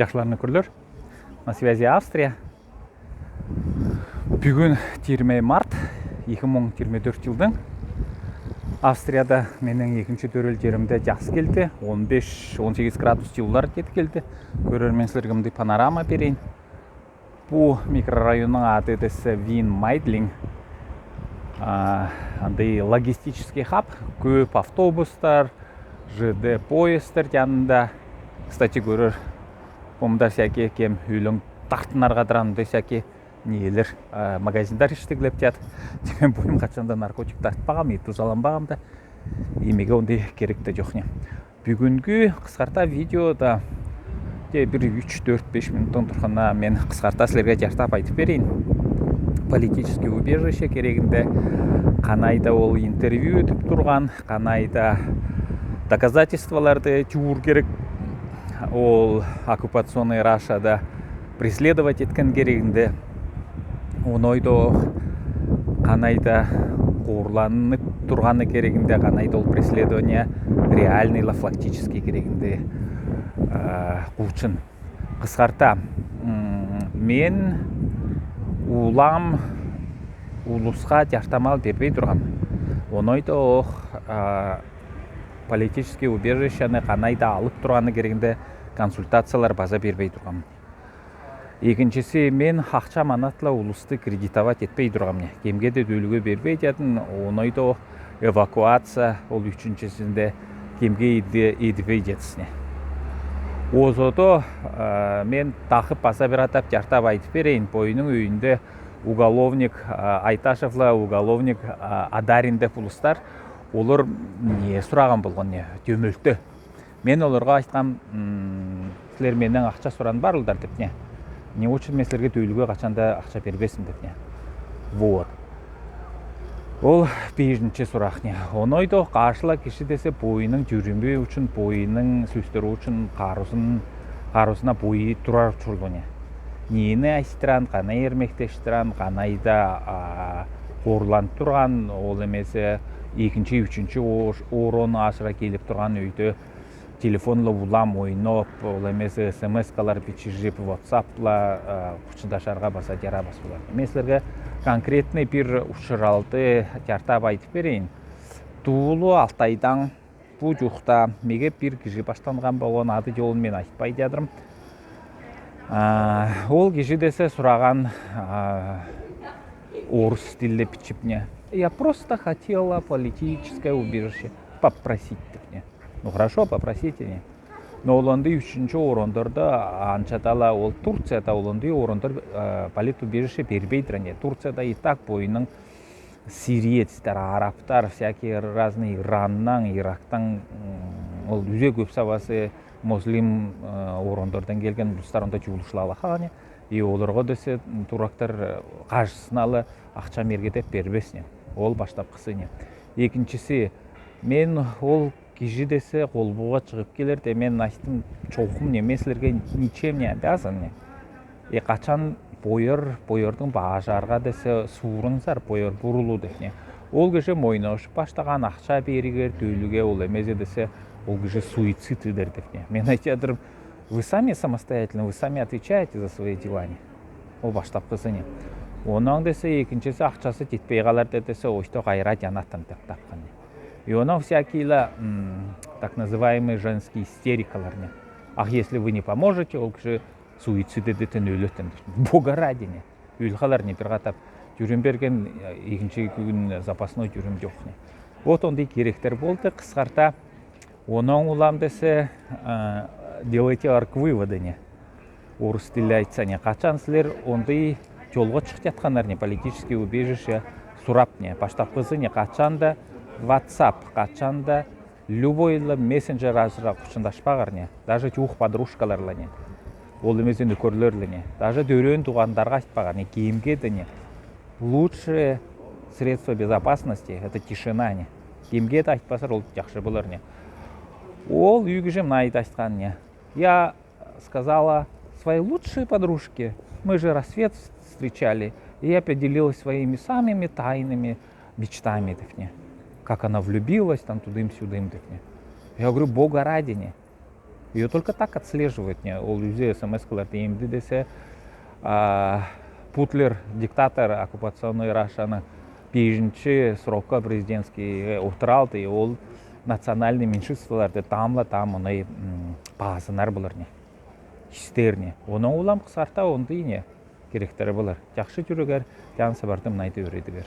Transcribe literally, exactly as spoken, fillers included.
Жашла, нөкерлер. На связи Австрия. Бүгүн жиирма март, эки муң жиирма дөрт жылдың. Австрияда менің экинчи төрел жеримде жаз келди, он беш, он сегиз градус жыллар жеткелди. Көрермен, силерге мындай панорама берейин. Бу микрорайонның аты десе Вин Майдлинг. А, андый логистический хаб, көп автобустар, ЖД поездтер жанында. Кстати, көрер, бумда всякий кем өлең тартынарға дырандай всякий нелер, а, магазиндар иштеглеп жат. Тиме бойым качанда наркотик тартпагам, ит тузаланбагам да. Имеге ондай керек те жок не. Бүгүнгі кыскарта видеода, те, бир үч, төрт, беш минуттың турғанына мен кыскарта силерге жартап айтып берейин. Политический убежище керегинде, канайда ол интервью этип турган, канайда доказательстволарды жуур керек, ол оккупационный Рашада преследовать эткен керегинде, оной да канайда куурланып турғаны керегинде, канайда ол преследование реальныйлап, фактический керегинде, а, кучын. Кыскарта, м, мен улам улуска жартамал бербей тургам. Оной да, а, политический убежищены канайда алып турғаны керегинде консультациялар база бербей тургам. Экинчиси, мен акча манатла улусты кредитовать этпей тургам не. Кемге де төлеуге бербей жатын, оной да эвакуация, ол ючүнчисинде кемге иди-, идбей жатсыз не. Озодо, а, мен тахып база бир атап жартап айтып берейин, бойның өйінде уголовник, а, Айташевла уголовник, а, Адарин деп улустар, олар не сураған болган не, төмөлтті. Мен оларға айтқам, м, силер менен акча суран барылдар деп не. Не учун мен силерге төлеуге качанда акча бербесим деп не. Вот. Ол биринчи сурак не. Оной да каршыла киши десе бойының жюрюмү учун, бойының сөстери учун каруусун, каруусуна бой турар учурлу не. Нени айтыран, канай эрмектештиран, канайда, а, куурланып турган, ол эмесе экинчи, ючүнчү ор-, орон ашыра келип турган өйдө телефонла улам ойноп, ол эмесе СМС-калар бичирип, WhatsApp-ла, а, кучундашарга баса жарабас болар. Мен силерге конкретный бир учуралды жартап айтып берейин. Туулу Алтайдан бу жуукта меге бир киши баштанган болган, аты-жолун мен айтпай жадырым. А, ол киши десе сураган, а, орус тилде бичип не. Я просто хотела политическое убежище попросить деп не. Ну хорошо, попросите не. Но ол андый ючүнчү орондарда, анча даа ол Турцияда ол андый орондар, а, политубежище бербейдир не. Турцияда и так бойның сириецтер, арабтар, всякий разный Ираннан, Ирактан, м, ол үзе көп сабасы муслим, э, орондардан келген улустар онда жуулушлала халган. И оларга десе, м, турактар, э, каршысынала акча мергедеп бербес не. Ол баштапкысы не. Экинчиси, мен ол киши десе колбууга чыгып келерде, мен айттым, чогум не, мен силерге ничем не обязан не. Э, качан бояр, боярдың бажарга десе, сууруңзар, бояр бурулуу деп не. Ол киши мойношуп баштаган акча беригер, төлүүге, ол эмесе десе, ол киши суицид идер деп не. Мен айтадырым, вы сами самостоятельны, вы сами отвечаете за свои дела не. Ол баштапкысы не. Онан десе, экинчиси акчасы жетпей калар десе, ойто кайра жанатам деп тапкан не. И онан всякийле, м, так называемый женский истерикалар не. Ах, если вы не поможете, ол киши суицид эдетин, өлетин. Бога ради не. Өл калар не бир катап. Тюрем берген, э, экинчи күн запасной тюрем жок не. Вот ондай керектер болду, кыскарта. Онан улам десе, э, делайте арк выводы не. Орус тилде айтса не. Качан силер ондай жолга чыгып жатканнар не, политический убежище сурап не. Баштапкысы не, качан да WhatsApp, качан да любой ла мессенджер ашыра кучундашпагар не. Даже жуук подружкаларла не. Ол эмесе нөкерлерле не. Даже дөрен туугандарга айтпагар не, кимге де не. Лучшее средство безопасности — это тишина не. Кимге де айтпасар, ол жакшы болар не. Ол үй киши мынайды айткан не. Я сказала своей лучшей подружке, мы же рассвет встречали, и я поделилась своими самыми тайными мечтами деп не. Как она влюбилась, там, тудым-сюдым деп не. Я говорю, бога ради не. Её только так отслеживать не, ол үзе СМС-калар тиимди десе, а, Путлер, диктатор, оккупационный Рашаның бижинчи срокка президентский, э, утыралды, ол национальный меньшинстволарды таамла, таам оной, м, паазынар болар не. Истер не. Онан улам кысарта онды не керектери болар. Чахсы тюрюгер, тян сабарды мынайды уредигер.